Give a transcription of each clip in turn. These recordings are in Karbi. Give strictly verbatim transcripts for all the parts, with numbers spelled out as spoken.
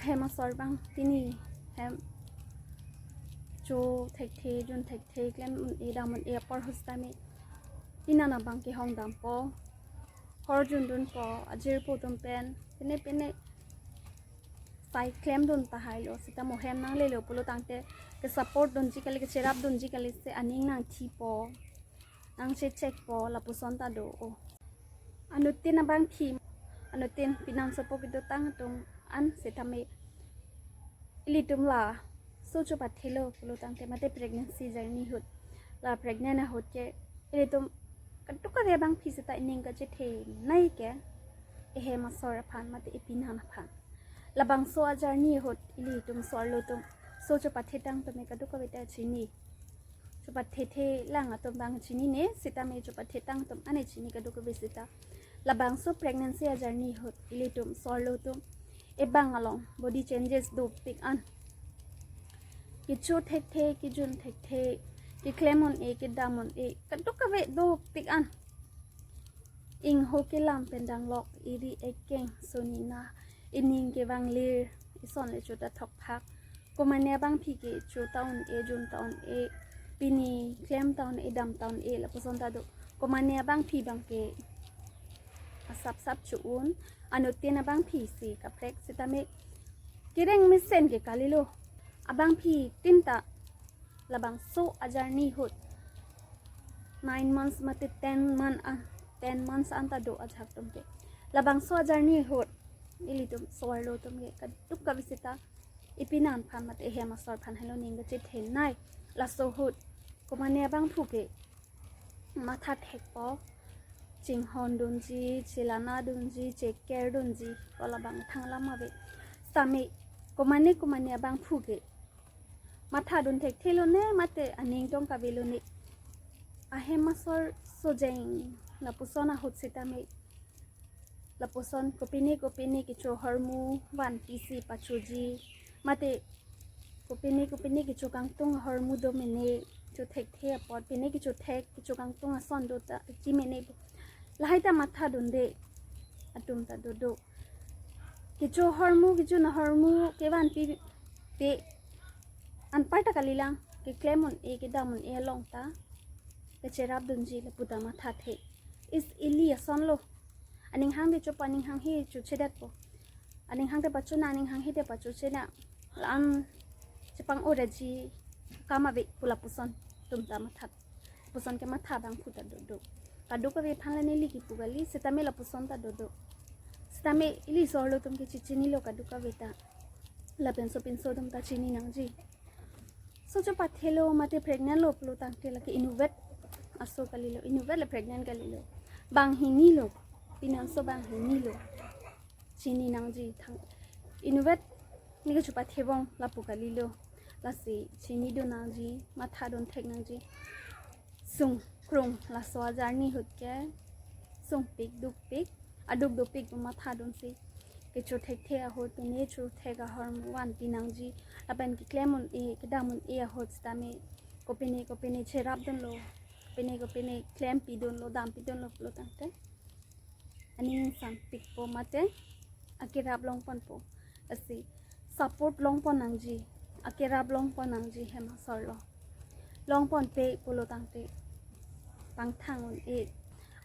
Hem asor abang pini hem cho thekthe, jun thekthe, klem un-e dam un-e apor ahut sitame pinan abang kehong dampo. Hor jun dunpo, ajirpo atum pen, pine pine sai klemdun tahai lo, sita mo hem nanglelo pulo tangte, ke support dunji kali, ke cherap dunji kali si aning nangthipo, nangchechekpo, lapuson ta do o. Anuttin abangphi, anuttin pinansopo kedotang atum an sitame ilitum laso chopathelo pulo tangte, mate pregnancy journey ahut, la pregnant ahut ke ilitum kadokave abangphi sita ining kachethenei ke ehem asor aphan mate epinan aphan. Labangso a-journey ahut ilitum so-arlo atum, so chopathetang atum ke kadokave ta chini. Chopathethe lang atum abang chinine, sitame chopathetang atum ane chini kadokave sita. Labangso pregnancy a-journey ahut ilitum so-arlo atum ebang along body changes dopik an. Kecho thekthe, kejun thekthe, keklem un-e, kedam un-e, kadokave dopik an. Ingho kelam pen danglok, eri ekeng sonina, ining kevanglir, ison le chota thokphak. Komane abangphi ke cho ta un-e, jun ta un-e, pine klem ta un-e, dam ta un-e, lapuson ta do. Komane abangphi abang ke asapsap cho-un, anuttin abangphi si kaprek sitame kereng mesen ke kalilo. Abangphi tin ta labangso a-journey ahut nine months mate ten month an, ten months an ta do ajahak atum ke. Labangso a-journey ahut ilitum so-arlo atum ke kadokave sita epinan aphan mate ehem asor aphan helo ning kachethenei. Laso ahut komane abangphu ke matha thekpo, chinghon dunji, chelana dunji, cheker dunji, ko labang thang lam ave. Sitame komane komane abangphu ke matha dun thekthelo ne mate aning tong kavelo ne. Ahem asor sojeng lapuson ahut sitame lapuson kopine kopine kecho ahormu vanpi si pachoji, mate kopine kopine kecho kangtung ahormu do mene, cho thekthe apot pine kecho thek, kecho kangtung ason do ta chi mene. Lahai ta matha dunde atum ta dodo. Kecho ahormu, kejun ahormu kevanpipe anpar ta kalilang, keklem un-e, kedam un-e along ta kecherap dunji lapu ta mathathe. Is ili ason lo. Aning hang de chopa, aning hang he chochedetpo. Aning hang de pachona, aning hang he de pachochenang. La-an chepang-o raji kam ave pu lapuson atum ta mathat. Lapuson kematha abangphu ta dodo. Kadokave aphan la neli kipu kali, sitame lapuson ta dodo. Sitame ili so-arlo atum ke chechinilo kadokave ta. Lapen sopinso atum ta chini nangji. So chopathelo mate pregnant lo pulo tangte lake inutvet aso kalilo, inutvet le pregnant kalilo. Banghinilo, pinanso banghinilo. Chini nangji thang. Inutvet ne kechopathebom lapu kalilo. Lasi chinidun nangji, matha dun thek nangji. Sungkrung laso a-journey ahut ke sungpik dukpik, aduk dopik pu matha dunsi. Kecho thekthe ahut pine cho thek ahormu vanpi nangji. Lapen keklem un-e, kedam un-e ahut sitame kopine kopine cherap dunlo, kopine kopine klempi dunlo, dampi dunlo pulo tangte aning sampikpo mate akerap longponpo. Lasi support longpon nangji, akerap longpon nangji hem asor lo. Longponpe pulo tangte pangthang un-e.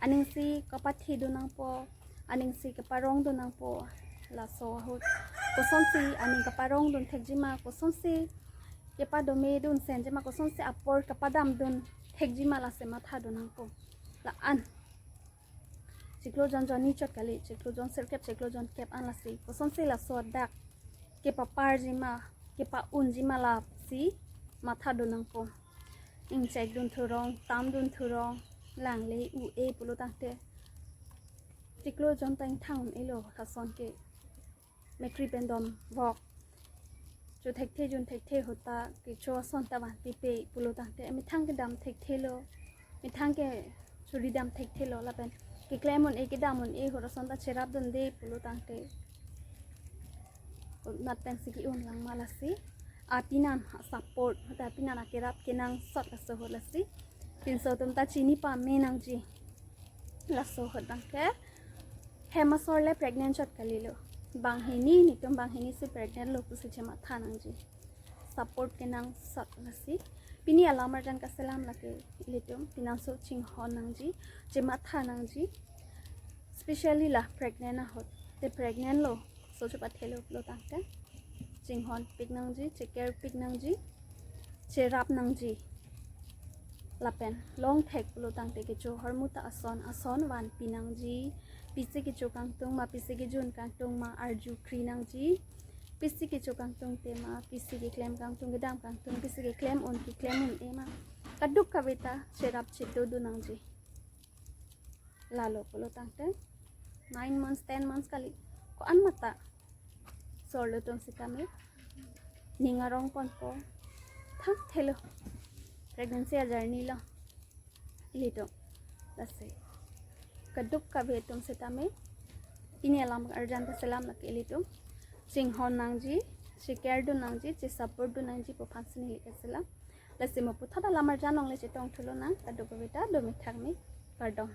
Aningsi kapathedun nangpo, aningsi kaparongdun nangpo. Laso ahut kosonsi aning kaparongdun thekjima, kosonsi kepadomedun senjima, kosonsi apor kapadamdun thekjima, lasi mathadun nangpo. La-an chiklo jon jonni chot kali, chiklo jon sirkep, chiklo jon kep an lasi kosonsi laso adak kepaparjima, kepa-unjima lasi mathadun nangpo. Ingchekdun thurong, tamdun thurong, langle u-e pulo tangte chiklo jon ta ingthang un-elo lason ke. Mekri pen domvok. Cho thekthe jun thekthe ahut ta kecho ason ta vanpipe pulo tangte methang kedam thekthelo, methang ke chori dam thekthelo, lapen keklem un-e kedam un-e ahut ason ta cherap dunde pulo tangte unat pensi ke-un lang ma, lasi apinan support, ta apinan akerap kenangsot laso ahut lasi pinso atum ta chini pame nangji. Laso ahut abang ke hem asor le pregnant chot kalilo. Banghini, netum banghini si pregnant lo pusi chematha nangji. Support kenangsot lasi. Pini alam arjan kaselam lake ilitum, pinangso chinghon nangji, chematha nangji. Specially la pregnant ahut. Te pregnant lo, so chepathelo pulo tangte. Chinghon pik nangji, cheker pik nangji, cherap nangji. Lapen longthek pulo tangte kecho ahormu ta ason ason vanpi nangji. Pisi kecho kangtung ma, pisi kejun kangtung ma, arjukri nangji. Pisi kecho kangtung te ma, pisi keklem kangtung, kedam kangtung, pisi keklem un, keklem un-e ma, kadokave ta cherap cheto dun nangji. Lalo pulo tangte nine months, ten months kali, ko-an mata sorlo atum sitame ning arong ponpo, thakthelo. Pregnancy a-journey lo ilitum. Lasi kadokave atum sitame pini alam arjan kaselam lake ilitum, chinghon nangji, cheker dun nangji, chesupport dun nangji pu aphan si neli kaselam. Lasi mo puthot alam arjan along le chetongthu lonang, kadokave ta dome thakme, kardom.